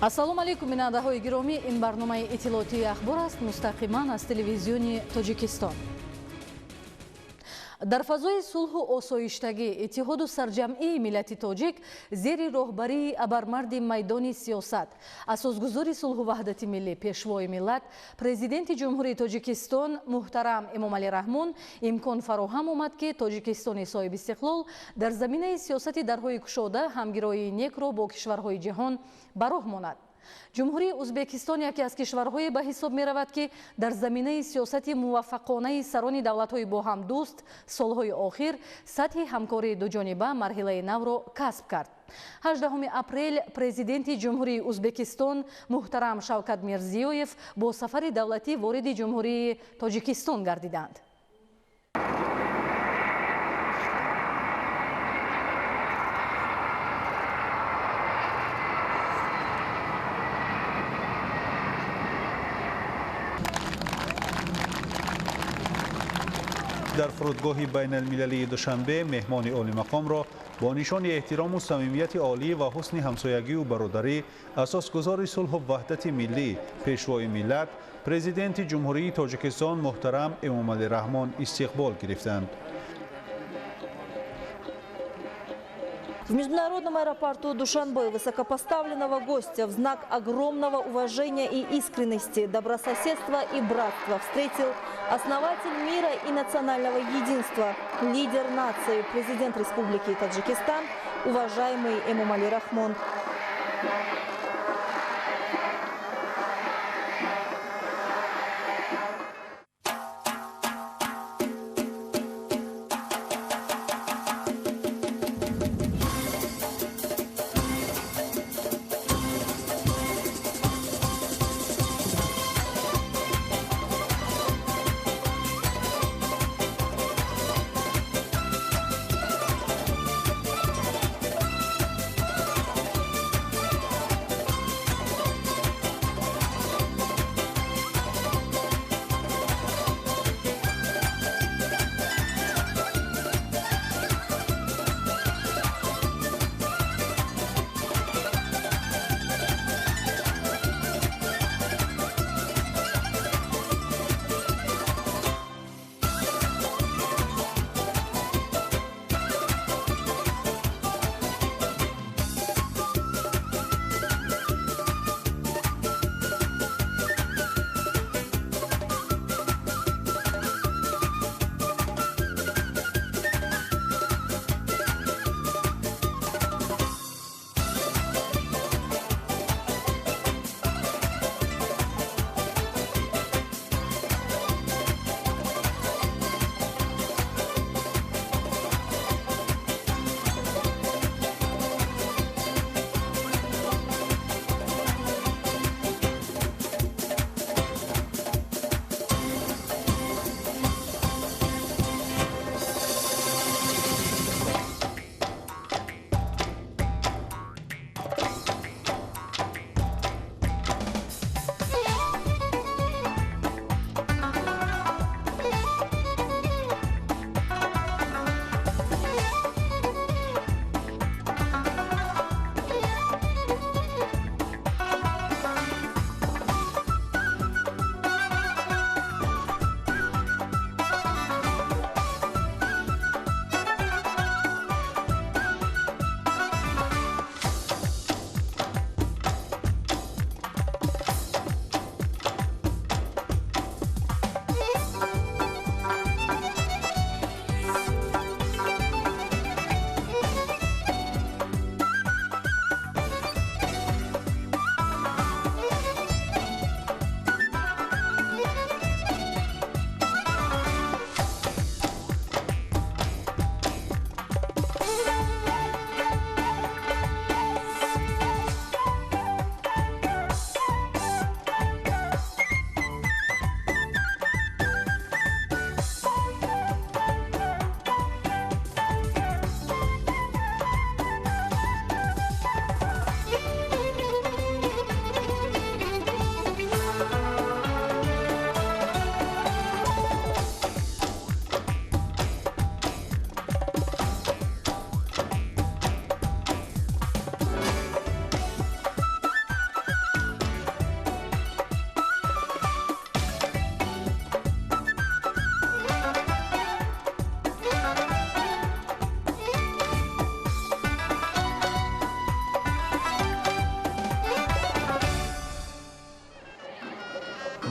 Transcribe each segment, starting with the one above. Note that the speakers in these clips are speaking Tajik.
Ассалому алайкум, бинандаҳои гиромӣ. Ин барномаи иттилоотии Ахбор аст, мустақиман аз телевизиони Тоҷикистон. Дар фазои сулҳу осоиштагӣ, иттиҳоду сарҷамъии миллати тоҷик зери роҳбарии абармарди майдони сиёсат, асосгузори сулҳу ваҳдати миллӣ, пешвои миллат, президенти Ҷумҳурии Тоҷикистон муҳтарам Эмомалӣ Раҳмон имкон фароҳам омад, ки Тоҷикистони соҳибистиқлол дар заминаи сиёсати дарҳои кушода ҳамгироии некро бо кишварҳои ҷаҳон ба роҳ монад. Ҷумҳурии Узбекистон яке аз кишварҳое ба ҳисоб меравад, ки дар заминаи сиёсати муваффақонаи сарони давлатҳои бо ҳам дӯст солҳои охир сатҳи ҳамкории дуҷониба марҳилаи навро касб кард. 18 апрел президенти Ҷумҳурии Узбекистон муҳтарам Шавкат Мирзиёев бо сафари давлатӣ вориди Ҷумҳурии Тоҷикистон гардиданд. Дар фурудгоҳи байналмилалии Душанбе меҳмони олимақомро бо нишони эҳтирому самимияти олӣ ва ҳусни ҳамсоягию бародарӣ асосгузори сулҳу ваҳдати миллӣ, пешвои миллат, президенти Ҷумҳурии Тоҷикистон муҳтарам Эмомалӣ Раҳмон истиқбол гирифтанд. В международном аэропорту Душанбе высокопоставленного гостя в знак огромного уважения и искренности, добрососедства и братства встретил основатель мира и национального единства, лидер нации, президент Республики Таджикистан, уважаемый Эмомали Рахмон.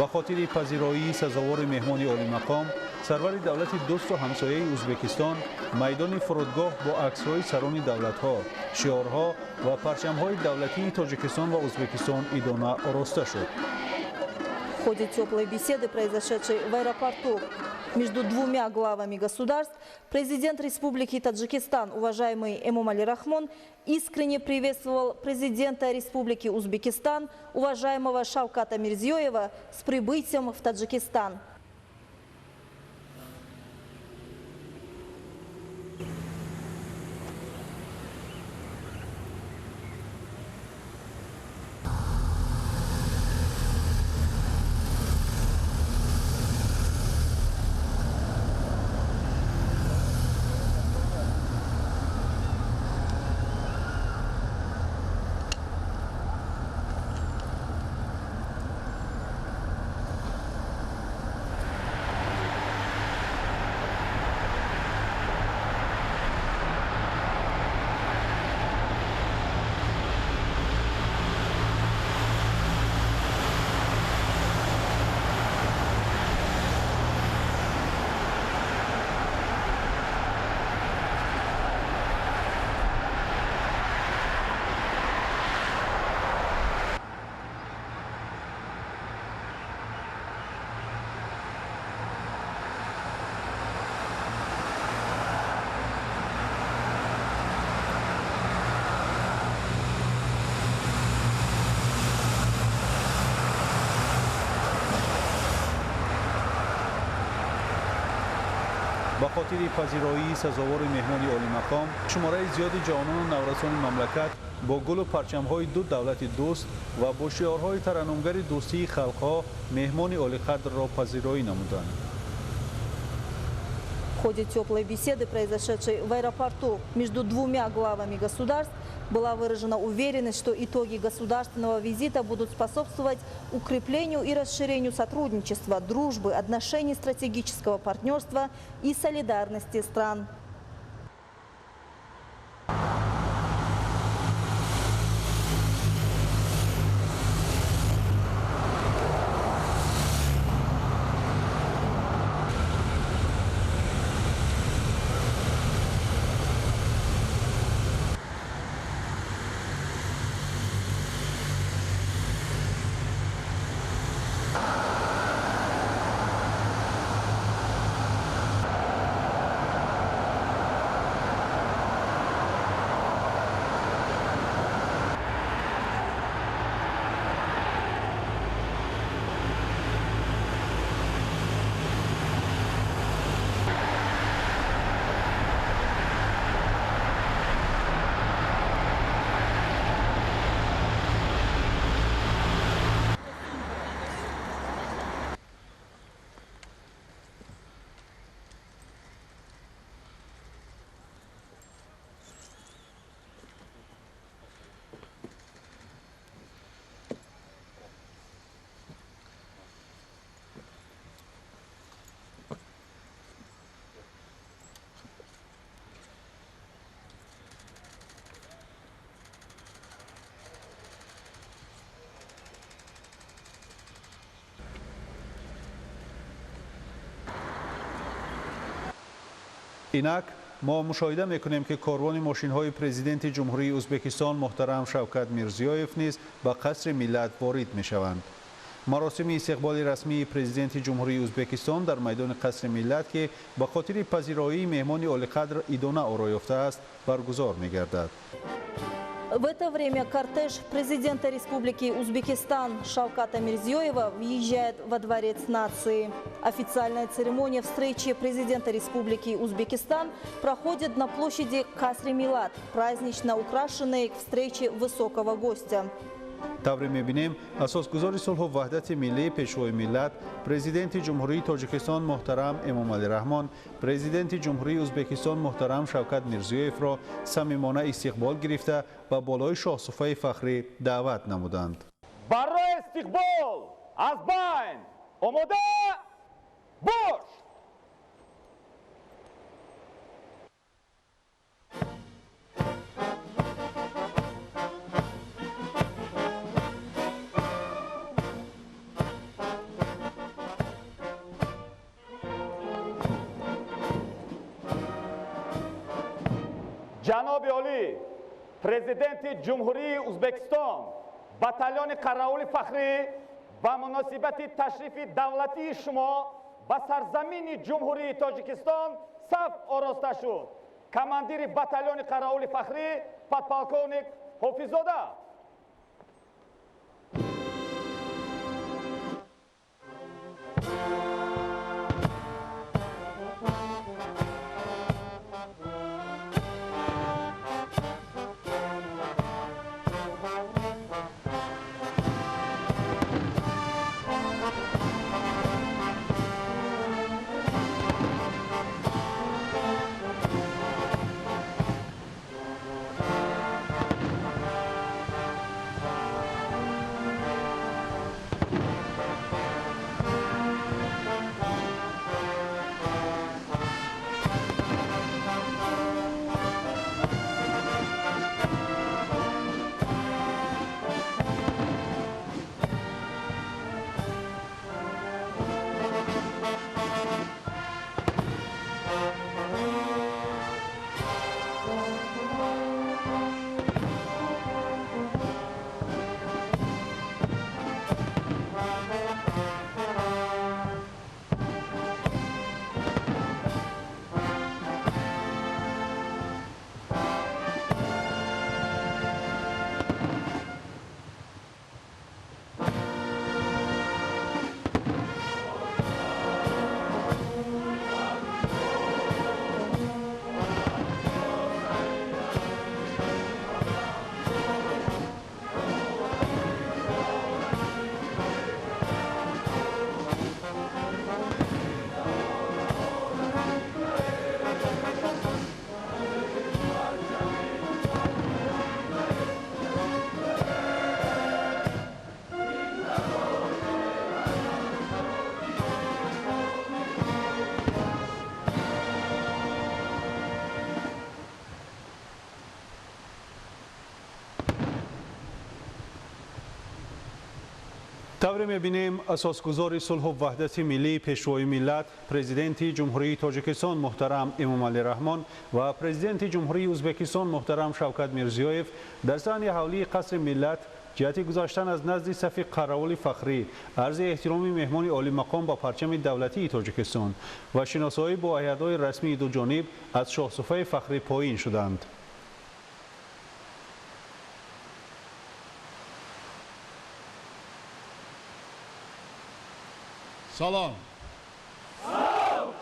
Ба хотири пазироии сазовори меҳмони олимақом, сарвари давлати дӯсту ҳамсояи Ӯзбекистон майдони фурудгоҳ бо аксҳои сарони давлатҳо, шиорҳо ва парчамҳои давлатии Тоҷикистон ва Ӯзбекистон идона ороста шуд. В ходе теплой беседы, произошедшей в аэропорту между двумя главами государств, президент Республики Таджикистан, уважаемый Эмомали Рахмон, искренне приветствовал президента Республики Узбекистан, уважаемого Шавката Мирзиёева, с прибытием в Таджикистан. Ба хотири пазироии сазовори меҳмони олимақом, шумораи зиёди ҷавонону наврасони мамлакат бо гулу парчамҳои ду давлати дӯст ва бо шиорҳои тараннумгари дӯстии халқҳо меҳмони олиқадрро пазироӣ намуданд. В ходе теплой беседы, произошедшей в аэропорту между двумя главами государств, была выражена уверенность, что итоги государственного визита будут способствовать укреплению и расширению сотрудничества, дружбы, отношений стратегического партнерства и солидарности стран. Инак мо мушоҳида мекунем, ки корвони мошинҳои президенти Ҷумҳурии Ӯзбекистон муҳтарам Шавкат Мирзиёев низ ба Қасри Миллат ворид мешаванд. Маросими истиқболи расмии президенти Ҷумҳурии Ӯзбекистон дар майдони Қасри Миллат, ки ба хотири пазироии меҳмони олиқадр идона оро ёфтааст, баргузор мегардад. В это время кортеж президента Республики Узбекистан Шавката Мирзиёева въезжает во Дворец нации. Официальная церемония встречи президента Республики Узбекистан проходит на площади Касри Милад, празднично украшенной к встрече высокого гостя. Тавре мебинем, асосгузори сулҳу ваҳдати миллӣ, пешвои миллат, президенти Ҷумҳурии Тоҷикистон муҳтарам Эмомалӣ Раҳмон президенти Ҷумҳурии Ӯзбекистон муҳтарам Шавкат Мирзиёевро самимона истиқбол гирифта ба болои шоҳсуфаи фахрӣ даъват намуданд. Барои истиқбол аз байн омода бош! Ҷаноби олӣ, президенти Ҷумҳурии Ӯзбекистон, батальони қаровули фахрӣ ба муносибати ташрифи давлатии шумо ба сарзамини Ҷумҳурии Тоҷикистон саф ороста шуд. Командири батальони қаровули фахрӣ подполковник Ҳофиззода. Тавре мебинем, асосгузори сулҳу ваҳдати миллӣ, пешвои миллат, президенти Ҷумҳурии Тоҷикистон муҳтарам Эмомалӣ Раҳмон ва президенти Ҷумҳурии Ӯзбекистон муҳтарам Шавкат Мирзиёев дар саҳни ҳавлии қасри миллат ҷиҳати гузаштан аз назди сафи қаровули фахрӣ, арзи эҳтироми меҳмони олимақом ба парчами давлатии Тоҷикистон ва шиносоӣ бо ҳайатҳои расмии дуҷониб аз шоҳсуфаи фахрӣ поин шуданд. Салом. Салом!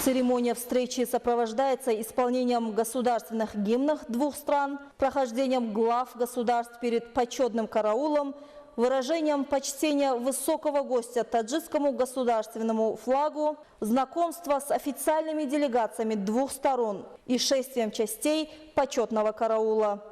Церемония встречи сопровождается исполнением государственных гимнов двух стран, прохождением глав государств перед почетным караулом, выражением почтения высокого гостя таджикскому государственному флагу, знакомство с официальными делегациями двух сторон и шествием частей почетного караула.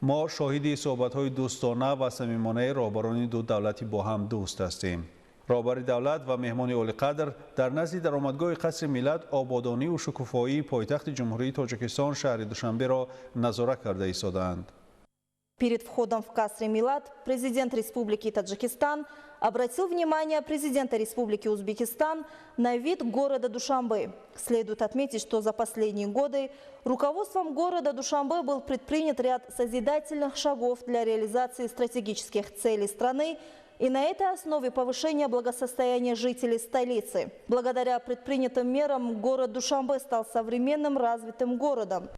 Мо шоҳиди суҳбатҳои дӯстона ва самимонаи роҳбарони ду давлати бо ҳам дӯст ҳастем. Роҳбари давлат ва меҳмони олиқадр дар назди даромадгоҳи Қасри Миллат ободониву шукуфоии пойтахти Ҷумҳурии Тоҷикистон шаҳри Душанберо назора карда истодаанд. Перед входом в Касри Милад президент Республики Таджикистан обратил внимание президента Республики Узбекистан на вид города Душанбе. Следует отметить, что за последние годы руководством города Душанбе был предпринят ряд созидательных шагов для реализации стратегических целей страны и на этой основе повышения благосостояния жителей столицы. Благодаря предпринятым мерам город Душанбе стал современным развитым городом.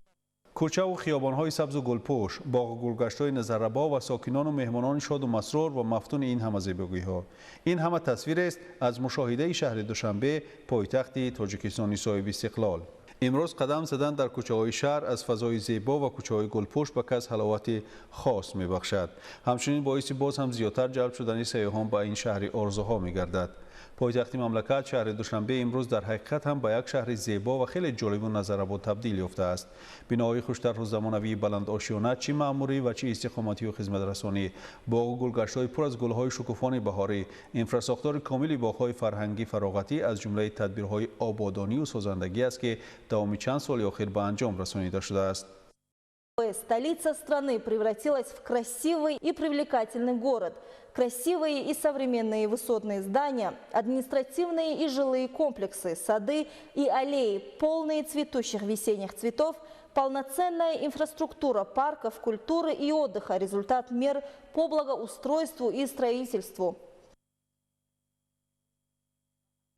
Кӯчаву хиёбонҳои сабзу гулпӯш, боғу гулгаштҳои назаррабо ва сокинону меҳмонони шоду масрур ва мафтуни ин ҳама зебогиҳо. Ин ҳама тасвирест аз мушоҳидаи шаҳри Душанбе, пойтахти Тоҷикистони соҳибистиқлол. Имрӯз қадам задан дар кӯчаҳои шаҳр аз фазои зебо ва кӯчаҳои гулпӯш ба кас ҳаловати хос мебахшад. Ҳамчунин боиси боз ҳам зиёдтар ҷалб шудани сайёҳон ба ин шаҳри орзуҳо мегардад. Пойтахти мамлакат шаҳри Душанбе имрӯз дар ҳақиқат ҳам ба як шаҳри зебо ва хеле ҷолибу назаррабо табдил ёфтааст. Биноҳои хуштарҳу замонавии баландошёна, чӣ маъмурӣ ва чӣ истиқоматию хизматрасонӣ, боғу гулгаштҳои пур аз гулҳои шукуфони баҳорӣ, инфрасохтори комили боғҳои фарҳангӣ фароғатӣ аз ҷумлаи тадбирҳои ободонию созандагӣ аст, ки давоми чанд соли охир ба анҷом расонида шудааст. Столица страны превратилась в красивый и привлекательный город. Красивые и современные высотные здания, административные и жилые комплексы, сады и аллеи, полные цветущих весенних цветов, полноценная инфраструктура парков, культуры и отдыха – результат мер по благоустройству и строительству.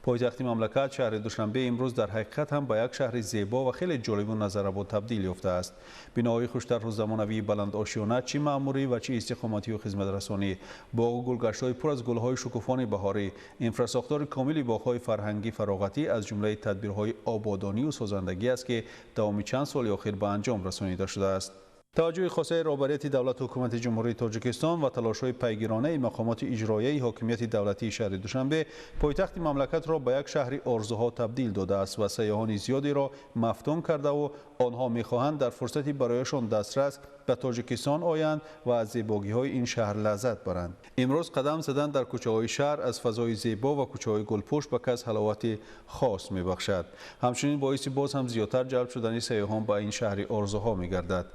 Пойтахти мамлакат шаҳри Душанбе имрӯз дар ҳақиқат ҳам ба як шаҳри зебо ва хеле ҷолибу назаррабо табдил ёфтааст. Биноҳои хуштарҳу замонавии баландошёна, чӣ маъмурӣ ва чӣ истиқоматию хизматрасонӣ, боғу гулгаштҳои пур аз гулҳои шукуфони баҳорӣ, инфрасохтори комили боғҳои фарҳангӣ фароғатӣ аз ҷумлаи тадбирҳои ободонию созандагӣ аст, ки давоми чанд соли охир ба анҷом расонида шудааст. Таваҷҷӯҳи хосаи роҳбарияти давлату ҳукумати Ҷумҳурии Тоҷикистон ва талошҳои пайгиронаи мақомоти иҷроияи ҳокимияти давлатии шаҳри Душанбе пойтахти мамлакатро ба як шаҳри орзуҳо табдил додааст ва сайёҳони зиёдеро мафтун кардаву онҳо мехоҳанд дар фурсати барояшон дастрас ба Тоҷикистон оянд ва аз зебогиҳои ин шаҳр лаззат баранд. Имрӯз қадам задан дар кӯчаҳои шаҳр аз фазои зебо ва кӯчаҳои гулпӯш ба кас ҳаловати хос мебахшад. Ҳамчунин боиси боз ҳам зиёдтар ҷалб шудани сайёҳон ба ин шаҳри орзуҳо мегардад.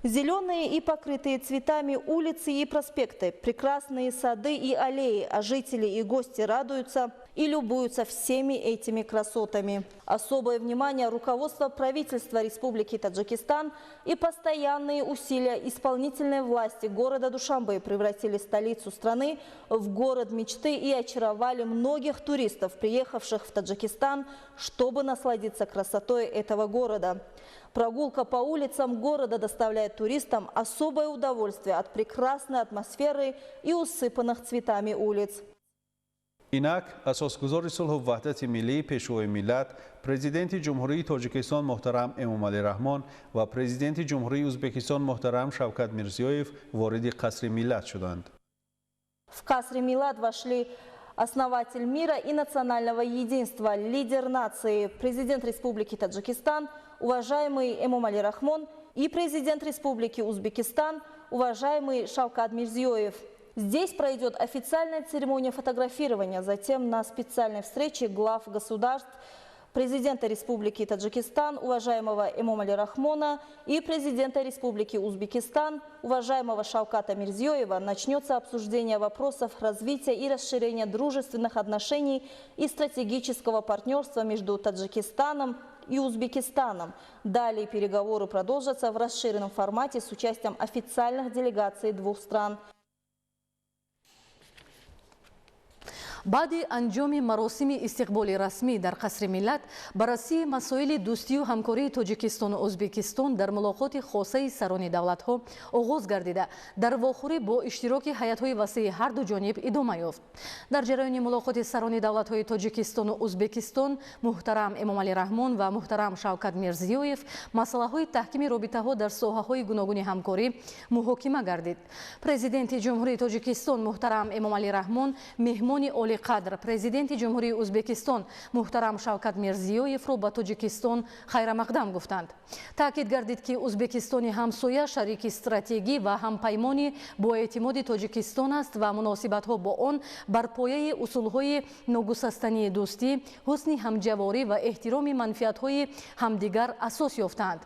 Зеленые и покрытые цветами улицы и проспекты, прекрасные сады и аллеи, а жители и гости радуются и любуются всеми этими красотами. Особое внимание руководства правительства Республики Таджикистан и постоянные усилия исполнительной власти города Душанбе превратили столицу страны в город мечты и очаровали многих туристов, приехавших в Таджикистан, чтобы насладиться красотой этого города. Прогулка по улицам города доставляет туристам особое удовольствие от прекрасной атмосферы и усыпанных цветами улиц. Инак асосгузори сулҳу ваҳдати миллӣ, Пешвои миллат, Президенти Ҷумҳурии Тоҷикистон муҳтарам Эмомалӣ Раҳмон ва Президенти Ҷумҳурии Ӯзбекистон муҳтарам Шавкат Мирзиёев вориди Қасри Миллат шуданд. В Касри Милад вошли основатель мира и национального единства, лидер нации, президент Республики Таджикистан, уважаемый Эмомали Рахмон, и президент Республики Узбекистан, уважаемый Шавкат Мирзиёев. Здесь пройдет официальная церемония фотографирования, затем на специальной встрече глав государств, президента Республики Таджикистан, уважаемого Эмомали Рахмона, и президента Республики Узбекистан, уважаемого Шавката Мирзиёева, начнется обсуждение вопросов развития и расширения дружественных отношений и стратегического партнерства между Таджикистаном и Узбекистаном. Далее переговоры продолжатся в расширенном формате с участием официальных делегаций двух стран. Баъди анҷоми маросими истиқболи расмӣ дар Қасри Миллат, баррасии масоили дӯстию ҳамкории Тоҷикистону Ӯзбекистон дар мулоқоти хосаи сарони давлатҳо оғоз гардида, дар вохӯрӣ бо иштироки ҳайатҳои васеи ҳарду ҷониб идома ёфт. Дар ҷараёни мулоқоти сарони давлатҳои Тоҷикистону Ӯзбекистон муҳтарам Эмомалӣ Раҳмон ва муҳтарам Шавкат Мирзиёев масъалаҳои таҳкими робитаҳо дар соҳаҳои гуногуни ҳамкорӣ муҳокима гардид. Президенти Ҷумҳурии Тоҷикистон муҳтарам Эмомалӣ Раҳмон меҳмони олиқадр Олиқадр, Президенти Ҷумҳурии Ӯзбекистон муҳтарам Шавкат Мирзиёевро ба Тоҷикистон хайрамақдам гуфтанд. Таъкид гардид, ки Ӯзбекистони ҳамсоя шарики стратегӣ ва ҳампаймони боэътимоди Тоҷикистон аст ва муносибатҳо бо он бар пояи усулҳои ногусастании дӯстӣ, ҳусни ҳамҷаворӣ ва эҳтироми манфиатҳои ҳамдигар асос ёфтаанд.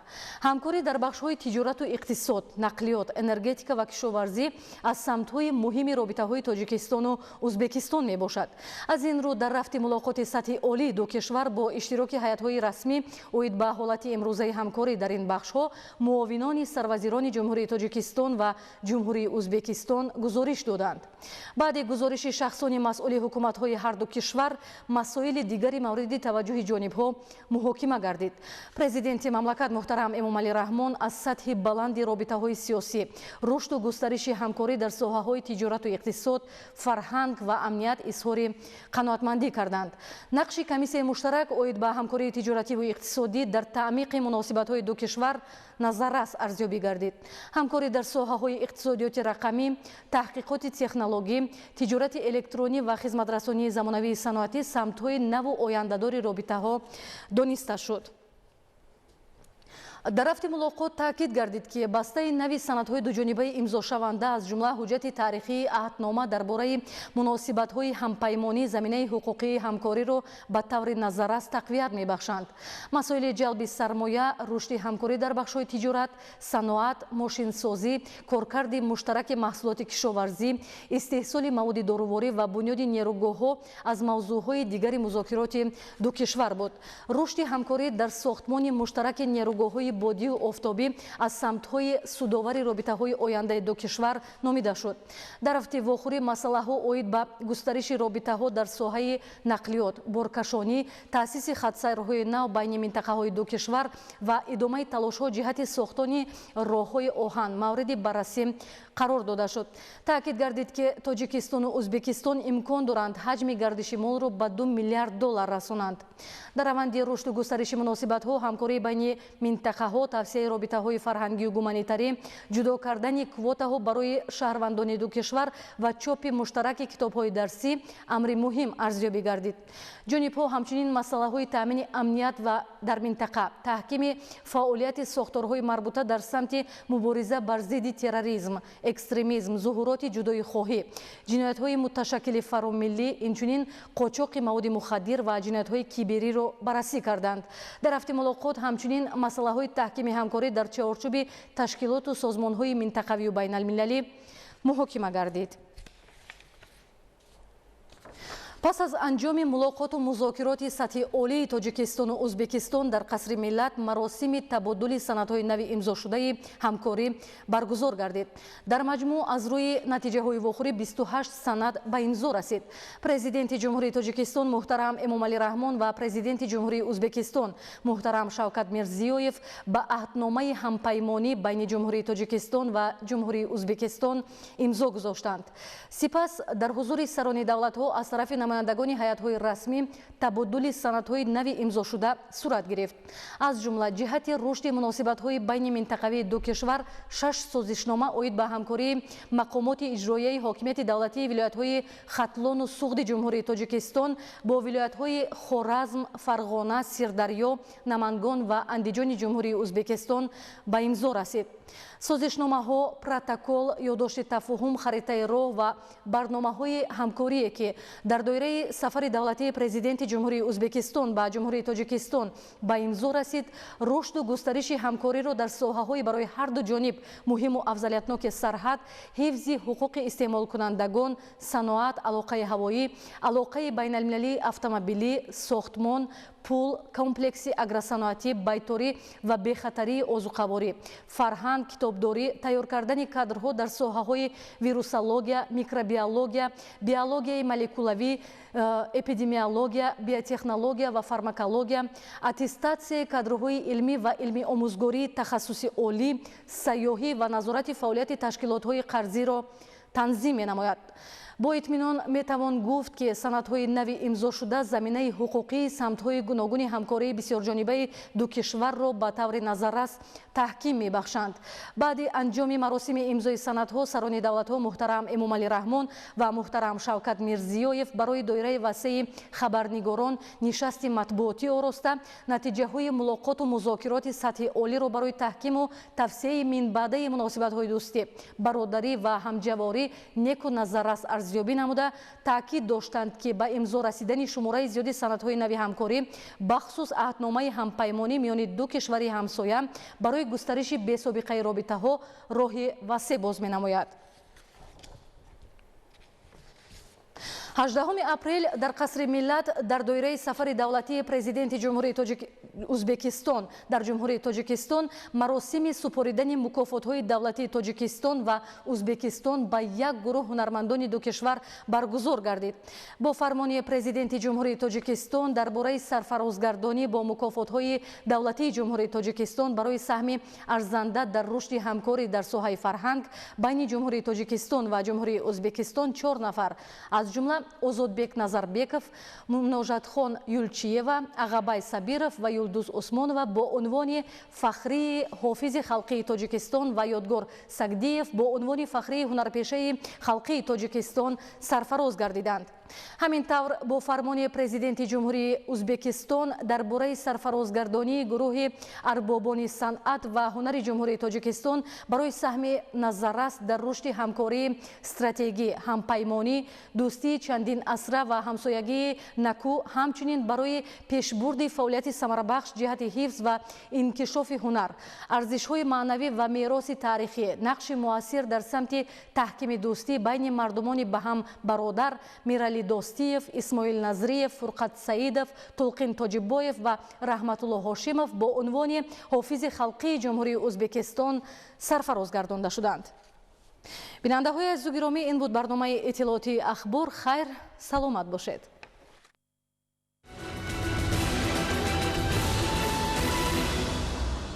Ҳамкорӣ дар бахшҳои тиҷорату иқтисод, нақлиёт, энергетика ва кишоварзӣ аз самтҳои муҳими робитаҳои Тоҷикистону Ӯзбекистон мебошад. Аз ин рӯ, дар рафти мулоқоти сатҳи олии ду кишвар бо иштироки ҳайатҳои расмӣ оид ба ҳолати имрӯзаи ҳамкорӣ дар ин бахшҳо муовинони сарвазирони Ҷумҳурии Тоҷикистон ва Ҷумҳурии Ӯзбекистон гузориш доданд. Баъди гузориши шахсони масъули ҳукуматҳои ҳарду кишвар масоили дигари мавриди таваҷҷӯҳи ҷонибҳо муҳокима гардид. Президенти мамлакат муҳтарам Эмомалӣ Раҳмон аз сатҳи баланди робитаҳои сиёсӣ, рушду густариши ҳамкорӣ дар соҳаҳои тиҷорату иқтисод, фарҳанг ва амният изҳори қаноатмандӣ карданд. Нақши комиссияи муштарак оид ба ҳамкории тиҷоративу иқтисодӣ дар таъмиқи муносибатҳои ду кишвар назаррас арзёбӣ гардид. Ҳамкорӣ дар соҳаҳои иқтисодиёти рақамӣ, таҳқиқоти технологӣ, тиҷорати электронӣ ва хизматрасонии замонавии саноатӣ самтҳои наву ояндадори робитаҳо дониста шуд. Дар рафти мулоқот таъкид гардид, ки бастаи нави санадҳои дуҷонибаи имзошаванда, аз ҷумла ҳуҷҷати таърихии аҳднома дар бораи муносибатҳои ҳампаймонӣ, заминаи ҳуқуқии ҳамкориро ба таври назаррас тақвият мебахшанд. Масоили ҷалби сармоя, рушди ҳамкорӣ дар бахшҳои тиҷорат, саноат, мошинсозӣ, коркарди муштараки маҳсулоти кишоварзӣ, истеҳсоли маводи доруворӣ ва бунёди нерӯгоҳҳо аз мавзӯъҳои дигари музокироти ду кишвар буд. Рушди ҳамкорӣ дар сохтмони муштараки нерӯгоҳҳои бодию офтобӣ аз самтҳои судовари робитаҳои ояндаи ду кишвар номида шуд. Дар рафти вохӯрӣ масъалаҳо оид ба густариши робитаҳо дар соҳаи нақлиёт, боркашонӣ, таъсиси хатсайрҳои нав байни минтақаҳои ду кишвар ва идомаи талошҳо ҷиҳати сохтани роҳҳои оҳан мавриди баррасӣ қарор дода шуд. Таъкид гардид, ки Тоҷикистону Ӯзбекистон имкон доранд ҳаҷми гардиши молро ба 2 миллиард доллар расонанд. Дар раванди рушду густариши муносибатҳо, ҳамкории байни минтақаҳо, тавсияи робитаҳои фарҳангию гуманитарӣ, ҷудо кардани квотаҳо барои шаҳрвандони ду кишвар ва чопи муштараки китобҳои дарсӣ амри муҳим арзёбӣ гардид. Ҷонибҳо ҳамчунин масъалаҳои таъмини амният ва дар минтақа, таҳкими фаъолияти сохторҳои марбута дар самти мубориза бар зидди терроризм, экстремизм, зуҳуроти ҷудоихоҳӣ, ҷиноятҳои муташаккили фаромиллӣ, инчунин қочоқи маводи мухаддир ва ҷиноятҳои кибериро баррасӣ карданд. Дар рафти мулоқот ҳамчунин масъалаҳои таҳкими ҳамкорӣ дар чаҳорчӯби ташкилоту созмонҳои минтақавию байналмилалӣ муҳокима гардид. Пас аз анҷоми мулоқоту музокироти сатҳи олии Тоҷикистону Ӯзбекистон дар Қасри Миллат маросими табодули санадҳои нави имзошудаи ҳамкорӣ баргузор гардид. Дар маҷмӯъ аз рӯи натиҷаҳои вохӯрӣ 28 санад ба имзо расид. Президенти Ҷумҳурии Тоҷикистон муҳтарам Эмомалӣ Раҳмон ва Президенти Ҷумҳурии Ӯзбекистон муҳтарам Шавкат Мирзиёев ба аҳдномаи ҳампаймонӣ байни Ҷумҳурии Тоҷикистон ва Ҷумҳурии Ӯзбекистон имзо гузоштанд. Сипас дар ҳузури сарони давлатҳо аз тарафи намояндагони ҳайатҳои расмӣ табодули санадҳои нави имзошуда сурат гирифт. Аз ҷумла ҷиҳати рушди муносибатҳои байни минтақавии ду кишвар 6 созишнома оид ба ҳамкории мақомоти иҷроияи ҳокимияти давлатии вилоятҳои Хатлону Суғди Ҷумҳурии Тоҷикистон бо вилоятҳои Хоразм, Фарғона, Сирдарё, Намангон ва Андиҷони Ҷумҳурии Ӯзбекистон ба имзо расид. Созишномаҳо, протокол, ёддошти тафоҳум, харитаи роҳ ва барномаҳои ҳамкорие, ки дар доираи сафари давлатии Президенти Ҷумҳурии Ӯзбекистон ба Ҷумҳурии Тоҷикистон ба имзо расид, рушду густариши ҳамкориро дар соҳаҳои барои ҳарду ҷониб муҳиму афзалиятноки сарҳад, ҳифзи ҳуқуқи истеъмолкунандагон, саноат, алоқаи ҳавоӣ, алоқаи байналмилалии автомобилӣ, сохтмон, пул, комплекси агросаноатӣ, байторӣ ва бехатарии озуқаворӣ, фарҳанг, китобдорӣ, тайёр кардани кадрҳо дар соҳаҳои вирусология, микробиология, биологияи молекулавӣ, эпидемиология, биотехнология ва фармакология, аттестатсияи кадрҳои илмӣ ва илмиомӯзгории тахассуси олӣ, сайёҳӣ ва назорати фаъолияти ташкилотҳои қарзиро танзим менамояд. Бо итминон метавон гуфт, ки санадҳои нави имзошуда заминаи ҳуқуқии самтҳои гуногуни ҳамкории бисёрҷонибаи ду кишварро ба таври назаррас таҳким мебахшанд. Баъди анҷоми маросими имзои санадҳо сарони давлатҳо муҳтарам Эмомалӣ Раҳмон ва муҳтарам Шавкат Мирзиёев барои доираи васеи хабарнигорон нишасти матбуотӣ ороста, натиҷаҳои мулоқоту музокироти сатҳи олиро барои таҳкиму тавсеаи минбаъдаи муносибатҳои дӯстӣ, бародарӣ ва ҳамҷаворӣ неку назаррас арзёбӣ намуда, таъкид доштанд, ки ба имзо расидани шумораи зиёди санадҳои нави ҳамкорӣ, бахусус аҳдномаи ҳампаймонӣ миёни ду кишвари ҳамсоя, барои густариши бесобиқаи робитаҳо роҳи васеъ боз менамояд. 18 апрел дар Қасри Миллат дар доираи сафари давлатии Президенти Ҷумҳурии Узбекистон дар Ҷумҳурии Тоҷикистон маросими супоридани мукофотҳои давлатии Тоҷикистон ва Узбекистон ба як гурӯҳ ҳунармандони ду кишвар баргузор гардид. Бо фармони Президенти Ҷумҳурии Тоҷикистон дар бораи сарфарозгардонӣ бо мукофотҳои давлатии Ҷумҳурии Тоҷикистон барои саҳми арзанда дар рушди ҳамкорӣ дар соҳаи фарҳанг байни Ҷумҳурии Тоҷикистон ва Ҷумҳурии Узбекистон 4 нафар, аз ҷумла Озодбек Назарбеков, Муножатхон Юлчиева, Ағабай Сабиров ва Юлдуз Усмонова бо унвони фахрии ҳофизи халқии Тоҷикистон ва Ёдгор Сагдиев бо унвони фахрии ҳунарпешаи халқии Тоҷикистон сарфароз гардиданд. Ҳамин тавр бо фармони Президенти Ҷумҳурии Узбекистон дар бораи сарфарозгардонии гурӯҳи арбобони санъат ва ҳунари Ҷумҳурии Тоҷикистон барои саҳми назаррас дар рушди ҳамкории стратегӣ, ҳампаймонӣ, дӯстии чандин асра ва ҳамсоягии наку, ҳамчунин барои пешбурди фаъолияти самарабахш ҷиҳати ҳифз ва инкишофи ҳунар, арзишҳои маънавӣ ва мероси таърихӣ, нақши муассир дар самти таҳкими дӯстӣ байни мардумони ба ҳам бародар Мирали Достиев, Исмоил Назриев, Фурқат Саидов, Тулқин Тоҷибоев ва Раҳматулло Ҳошимов бо унвони ҳофизи халқии Ҷумҳурии Узбекистон сарфароз гардонда шуданд. Бинандаҳои азизу гиромӣ, ин буд барномаи иттилоотии Ахбор. Хайр, саломат бошед.